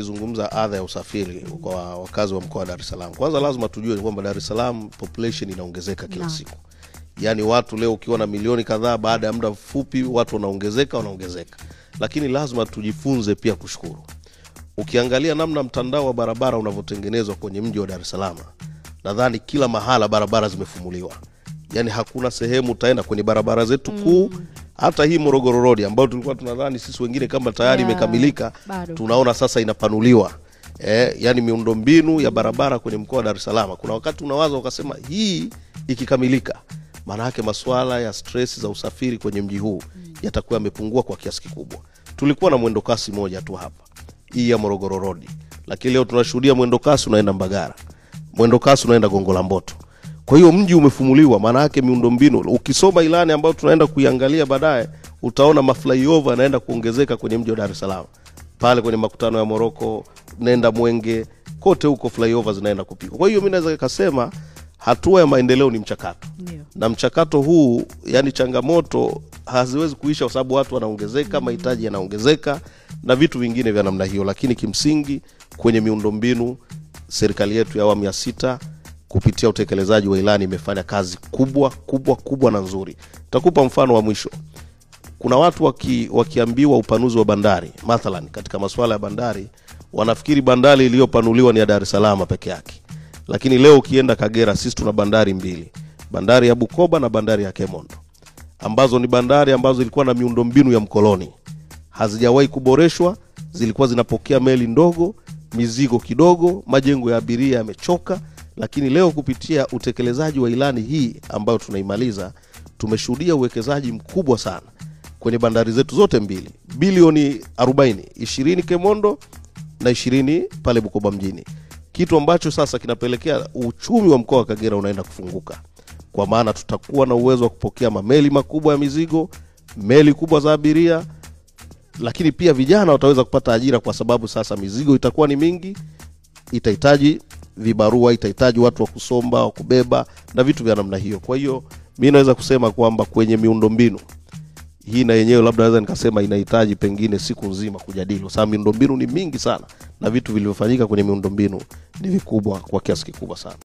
Kizungumza adha ya usafiri kwa wakazi wa mkoa wa Dar es Salaam, kwanza lazima tujue kwamba Dar es Salaam population inaongezeka kila siku. Yaani watu leo ukiwa na milioni kadhaa, baada ya muda mfupi watu wanaongezeka wanaongezeka. Lakini lazima tujifunze pia kushukuru. Ukiangalia namna mtandao wa barabara unavyotengenezwa kwenye mji wa Dar es Salaam, nadhani kila mahala barabara zimefumuliwa. Yaani hakuna sehemu utaenda kwenye barabara zetu kuu, hata hii Morogoro Road ambayo tulikuwa tunadhani sisi wengine kama tayari imekamilika, tunaona sasa inapanuliwa. Yaani miundombinu ya barabara kwenye mkoa wa Dar es Salaam, kuna wakati unawaza ukasema hii ikikamilika, maana yake masuala ya stress za usafiri kwenye mji huu yatakuwa yamepungua kwa kiasi kikubwa. Tulikuwa na mwendo kasi moja tu hapa, hii ya Morogoro Road, lakini leo tunashuhudia mwendo kasi unaenda Mbagala, mwendo kasi unaenda Gongo la Mboto. Kwa hiyo mji umefumuliwa, maana yake miundombinu. Ukisoma ilani ambayo tunaenda kuiangalia baadaye, utaona maflyover yanaenda kuongezeka kwenye mji wa Dar es Salaam. Pale kwenye makutano ya Moroko, nenda Mwenge, kote huko flyover zinaenda kupigwa. Kwa hiyo mimi naweza kusema hatua ya maendeleo ni mchakato. Na mchakato huu, yani changamoto haziwezi kuisha kwa sababu watu wanaongezeka, mahitaji yanaongezeka na vitu vingine vya namna hiyo. Lakini kimsingi kwenye miundombinu serikali yetu ya awamu ya 6 kupitia utekelezaji wa ilani imefanya kazi kubwa kubwa kubwa na nzuri. Nitakupa mfano wa mwisho. Kuna watu wakiambiwa upanuzi wa bandari, mathalan katika masuala ya bandari, wanafikiri bandari iliyopanuliwa ni ya Dar es Salaam peke yake. Lakini leo ukienda Kagera, sisi tuna bandari mbili, bandari ya Bukoba na bandari ya Kemondo, ambazo ni bandari ambazo zilikuwa na miundombinu ya mkoloni, hazijawahi kuboreshwa, zilikuwa zinapokea meli ndogo, mizigo kidogo, majengo ya abiria yamechoka. Lakini leo kupitia utekelezaji wa ilani hii ambayo tunaimaliza, tumeshuhudia uwekezaji mkubwa sana kwenye bandari zetu zote mbili, bilioni 40, 20 Kemondo na 20 pale Bukoba mjini. Kitu ambacho sasa kinapelekea uchumi wa mkoa wa Kagera unaenda kufunguka. Kwa maana tutakuwa na uwezo wa kupokea mameli makubwa ya mizigo, meli kubwa za abiria, lakini pia vijana wataweza kupata ajira kwa sababu sasa mizigo itakuwa ni mingi, itahitaji vibarua, itahitaji watu wa kusomba, wa kubeba na vitu vya namna hiyo. Kwa hiyo mimi naweza kusema kwamba kwenye miundombinu hii na yenyewe labda naweza nikasema inahitaji pengine siku nzima kujadili. Sasa miundombinu ni mingi sana na vitu vilivyofanyika kwenye miundombinu ni vikubwa kwa kiasi kikubwa sana.